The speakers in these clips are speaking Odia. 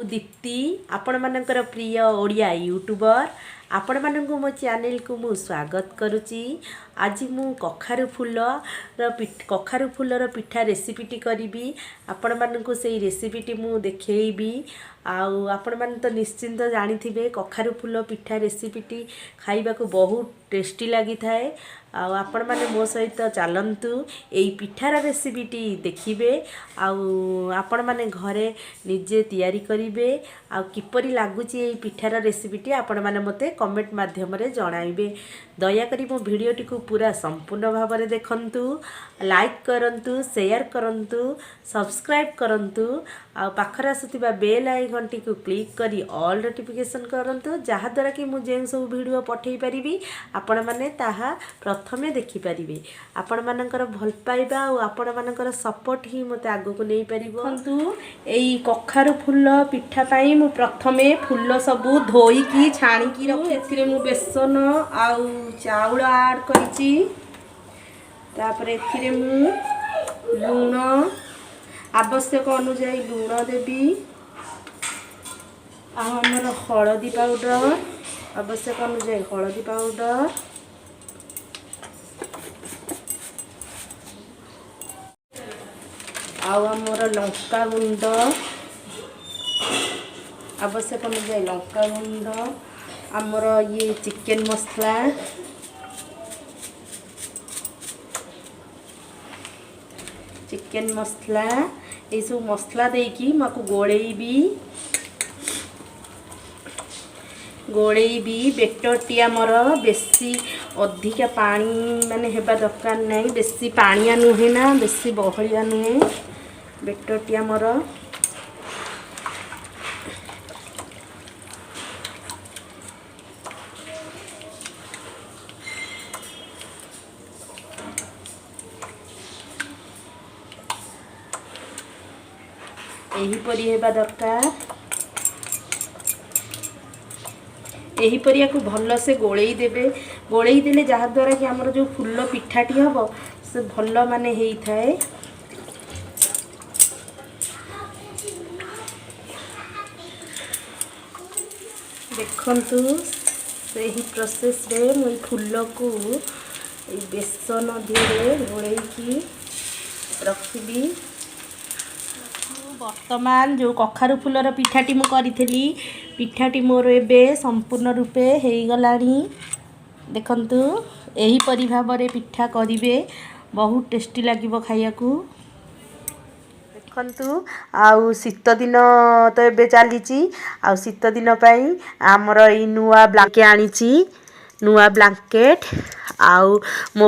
ମୁଁ ଦୀପ୍ତି, ଆପଣମାନଙ୍କର ପ୍ରିୟ ଓଡ଼ିଆ ୟୁଟ୍ୟୁବର। ଆପଣମାନଙ୍କୁ ମୋ ଚ୍ୟାନେଲକୁ ମୁଁ ସ୍ୱାଗତ କରୁଛି। ଆଜି ମୁଁ କଖାରୁ ଫୁଲର ପିଠା ରେସିପିଟି କରିବି। ଆପଣମାନଙ୍କୁ ସେଇ ରେସିପିଟି ମୁଁ ଦେଖେଇବି। ଆଉ ଆପଣମାନେ ତ ନିଶ୍ଚିନ୍ତ ଜାଣିଥିବେ, କଖାରୁ ଫୁଲ ପିଠା ରେସିପିଟି ଖାଇବାକୁ ବହୁତ ଟେଷ୍ଟି ଲାଗିଥାଏ। ଆଉ ଆପଣମାନେ ମୋ ସହିତ ଚାଲନ୍ତୁ, ଏଇ ପିଠାର ରେସିପିଟି ଦେଖିବେ ଆଉ ଆପଣମାନେ ଘରେ ନିଜେ ତିଆରି କରିବେ। ଆଉ କିପରି ଲାଗୁଛି ଏଇ ପିଠାର ରେସିପିଟି, ଆପଣମାନେ ମୋତେ କମେଣ୍ଟ ମାଧ୍ୟମରେ ଜଣାଇବେ। ଦୟାକରି ମୋ ଭିଡ଼ିଓଟିକୁ ପୁରା ସମ୍ପୂର୍ଣ୍ଣ ଭାବରେ ଦେଖନ୍ତୁ, ଲାଇକ୍ କରନ୍ତୁ, ସେୟାର କରନ୍ତୁ, ସବସ୍କ୍ରାଇବ୍ କରନ୍ତୁ ଆଉ ପାଖରେ ଆସୁଥିବା ବେଲ୍ ଆଇକନ୍ଟିକୁ କ୍ଲିକ୍ କରି ଅଲ୍ ନୋଟିଫିକେସନ୍ କରନ୍ତୁ, ଯାହାଦ୍ୱାରା କି ମୁଁ ଯେଉଁ ସବୁ ଭିଡ଼ିଓ ପଠାଇ ପାରିବି, ଆପଣମାନେ ତାହା ପ୍ରଥମେ ଦେଖିପାରିବେ। ଆପଣମାନଙ୍କର ଭଲ ପାଇବା ଆଉ ଆପଣମାନଙ୍କର ସପୋର୍ଟ ହିଁ ମୋତେ ଆଗକୁ ନେଇପାରିବ। ଦେଖନ୍ତୁ, ଏଇ କଖାରୁ ଫୁଲ ପିଠା ପାଇଁ ମୁଁ ପ୍ରଥମେ ଫୁଲ ସବୁ ଧୋଇକି ଛାଣିକି ରଖି, ଏଥିରେ ମୁଁ ବେସନ ଆଉ ଚାଉଳ ଆଡ଼୍ କରିଛି। ତାପରେ ଏଥିରେ ମୁଁ ଲୁଣ, ଆବଶ୍ୟକ ଅନୁଯାୟୀ ଲୁଣ ଦେବି। ଆଉ ଆମର ହଳଦୀ ପାଉଡ଼ର, ଆବଶ୍ୟକ ଅନୁଯାୟୀ ହଳଦୀ ପାଉଡ଼ର। ଆଉ ଆମର ଲଙ୍କା ଗୁଣ୍ଡ, ଆବଶ୍ୟକ ଅନୁଯାୟୀ ଲଙ୍କା ଗୁଣ୍ଡ। ଆମର ଇଏ ଚିକେନ୍ ମସଲା, ଚିକେନ୍ ମସଲା। ଏଇସବୁ ମସଲା ଦେଇକି ମୁଁ ଆକୁ ଗୋଳେଇବି। ଗୋଳେଇବି ବେଟରଟି ଆମର ବେଶୀ ଅଧିକା ପାଣି ମାନେ ହେବା ଦରକାର ନାହିଁ। ବେଶୀ ପାଣିଆ ନୁହେଁ ନା ବେଶୀ ବହଳିଆ ନୁହେଁ ବେଟରଟି ଆମର। ଏହିପରି ହେବା ଦରକାର। ଏହିପରି ୟାକୁ ଭଲସେ ଗୋଳେଇ ଦେବେ। ଗୋଳେଇ ଦେଲେ ଯାହାଦ୍ୱାରା କି ଆମର ଯେଉଁ ଫୁଲ ପିଠାଟି ହେବ, ସେ ଭଲ ମାନେ ହେଇଥାଏ। ଦେଖନ୍ତୁ, ସେହି ପ୍ରୋସେସ୍ରେ ମୁଁ ଏଇ ଫୁଲକୁ ଏଇ ବେସନ ଦେହରେ ଗୋଳେଇକି ରଖିବି। ବର୍ତ୍ତମାନ ଯେଉଁ କଖାରୁ ଫୁଲର ପିଠାଟି ମୁଁ କରିଥିଲି, ପିଠାଟି ମୋର ଏବେ ସମ୍ପୂର୍ଣ୍ଣ ରୂପେ ହେଇଗଲାଣି। ଦେଖନ୍ତୁ, ଏହିପରି ଭାବରେ ପିଠା କରିବେ, ବହୁତ ଟେଷ୍ଟି ଲାଗିବ ଖାଇବାକୁ। ଦେଖନ୍ତୁ, ଆଉ ଶୀତ ଦିନ ତ ଏବେ ଚାଲିଛି। ଆଉ ଶୀତ ଦିନ ପାଇଁ ଆମର ଏଇ ନୂଆ ବ୍ଲାଙ୍କେଟ୍ ଆଣିଛି, ନୂଆ ବ୍ଲାଙ୍କେଟ୍। ଆଉ ମୋ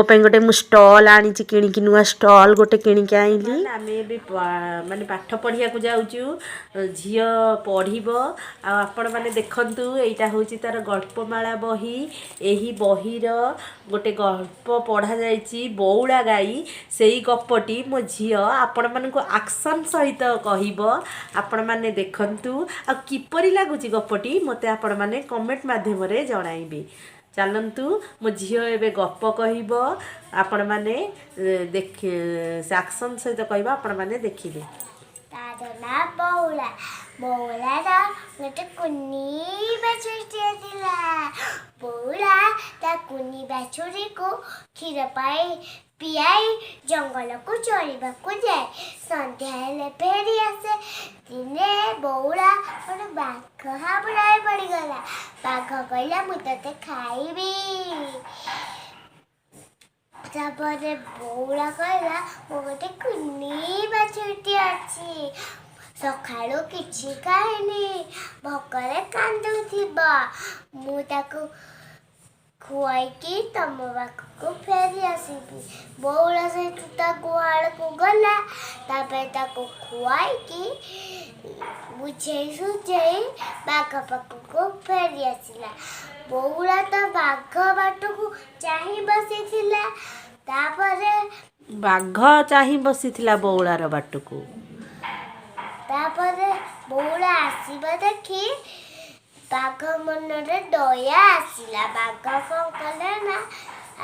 ପାଇଁ ଗୋଟେ ମୁଁ ଷ୍ଟଲ୍ ଆଣିଛି କିଣିକି, ନୂଆ ଷ୍ଟଲ୍ ଗୋଟେ କିଣିକି ଆଣିଲି। ଆମେ ଏବେ ମାନେ ପାଠ ପଢ଼ିବାକୁ ଯାଉଛୁ, ଝିଅ ପଢ଼ିବ। ଆଉ ଆପଣମାନେ ଦେଖନ୍ତୁ, ଏଇଟା ହେଉଛି ତାର ଗଳ୍ପମାଳା ବହି। ଏହି ବହିର ଗୋଟେ ଗଳ୍ପ ପଢ଼ାଯାଇଛି, ବଉଳା ଗାଈ। ସେଇ ଗପଟି ମୋ ଝିଅ ଆପଣମାନଙ୍କୁ ଆକ୍ସନ୍ ସହିତ କହିବ। ଆପଣମାନେ ଦେଖନ୍ତୁ ଆଉ କିପରି ଲାଗୁଛି ଗପଟି, ମୋତେ ଆପଣମାନେ କମେଣ୍ଟ ମାଧ୍ୟମରେ ଜଣାଇବେ। ଚାଲନ୍ତୁ, ମୋ ଝିଅ ଏବେ ଗପ କହିବ। ଆପଣମାନେ ଦେଖି, ସେ ଆକ୍ସନ୍ ସହିତ କହିବ, ଆପଣମାନେ ଦେଖିବେ। ତାର ନାଁ ବଉଳା। ବଉଳାର ଗୋଟେ କୁନି ବାଛୁରୀଟିଏ ଥିଲା। ବଉଳା ତା କୁନି ବାଛୁରୀକୁ କ୍ଷୀର ପାଇ ପିଆଇ ଜଙ୍ଗଲକୁ ଚରିବାକୁ ଯାଏ। ସନ୍ଧ୍ୟା ହେଲେ ଫେରି ଆସେ। ଦିନେ ବଉଳା ଗୋଟେ ବାଘ ହାବୁଡ଼ରେ ପଡ଼ିଗଲା। ବାଘ କହିଲା, ମୁଁ ତତେ ଖାଇବି। ତାପରେ ବଉଳା କହିଲା, ମୋ ଗୋଟେ କୁନି ବାଛୁରୀଟିଏ ଅଛି, ସକାଳୁ କିଛି ଖାଇନି, ଭୋକରେ କାନ୍ଦୁଥିବ। ମୁଁ ତାକୁ ଖୁଆଇକି ତମ ପାଖକୁ ଫେରି ଆସିବି। ବଉଳା ସହିତ ତା ଗୁହାଳକୁ ଗଲା। ତାପରେ ତାକୁ ଖୁଆଇକି ବୁଝେଇ ସୁଝେଇ ବାଘ ପାଖକୁ ଫେରି ଆସିଲା। ବଉଳା ତ ବାଘ ବାଟକୁ ଚାହିଁ ବସିଥିଲା। ତାପରେ ବାଘ ଚାହିଁ ବସିଥିଲା ବଉଳାର ବାଟକୁ। ତାପରେ ବଉଳା ଆସିବା ଦେଖି ବାଘ ମନରେ ଦୟା ଆସିଲା। ବାଘ କ'ଣ କଲା ନା,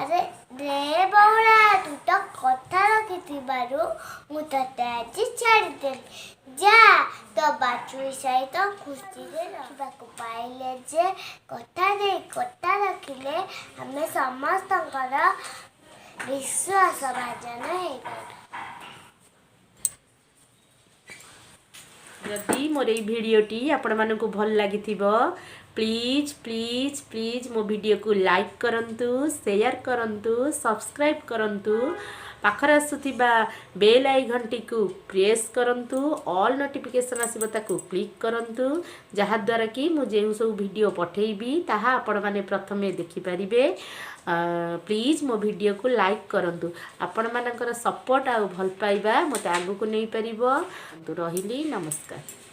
ଆରେ ରେ ବଉଳା, ତୁ ତ କଥା ରଖିଥିବାରୁ ମୁଁ ତତେ ଆଜି ଛାଡ଼ିଦେଲି। ଯା, ତୋ ବାଛୁରୀ ସହିତ ଖୁସିରେ ରଖିବାକୁ ପାଇଲେ ଯେ କଥା ଦେଇ କଥା ରଖିଲେ ଆମେ ସମସ୍ତଙ୍କର ବିଶ୍ୱାସ ଭାଜନ ହେଇପାରିବୁ। ଯଦି ମୋର ଏଇ ଭିଡ଼ିଓଟି ଆପଣମାନଙ୍କୁ ଭଲ ଲାଗିଥିବ, ପ୍ଲିଜ୍ ପ୍ଲିଜ୍ ପ୍ଲିଜ୍ ମୋ ଭିଡ଼ିଓକୁ ଲାଇକ୍ କରନ୍ତୁ, ସେୟାର କରନ୍ତୁ, ସବସ୍କ୍ରାଇବ୍ କରନ୍ତୁ, ପାଖରେ ଆସୁଥିବା ବେଲ୍ I ଘଣ୍ଟିକୁ ପ୍ରେସ୍ କରନ୍ତୁ, ଅଲ୍ ନୋଟିଫିକେସନ୍ ଆସିବ ତାକୁ କ୍ଲିକ୍ କରନ୍ତୁ, ଯାହାଦ୍ୱାରା କି ମୁଁ ଯେଉଁ ସବୁ ଭିଡ଼ିଓ ପଠେଇବି ତାହା ଆପଣମାନେ ପ୍ରଥମେ ଦେଖିପାରିବେ। ପ୍ଲିଜ୍ ମୋ ଭିଡ଼ିଓକୁ ଲାଇକ୍ କରନ୍ତୁ। ଆପଣମାନଙ୍କର ସପୋର୍ଟ ଆଉ ଭଲ ପାଇବା ମୋତେ ଆଗକୁ ନେଇପାରିବ। ରହିଲି, ନମସ୍କାର।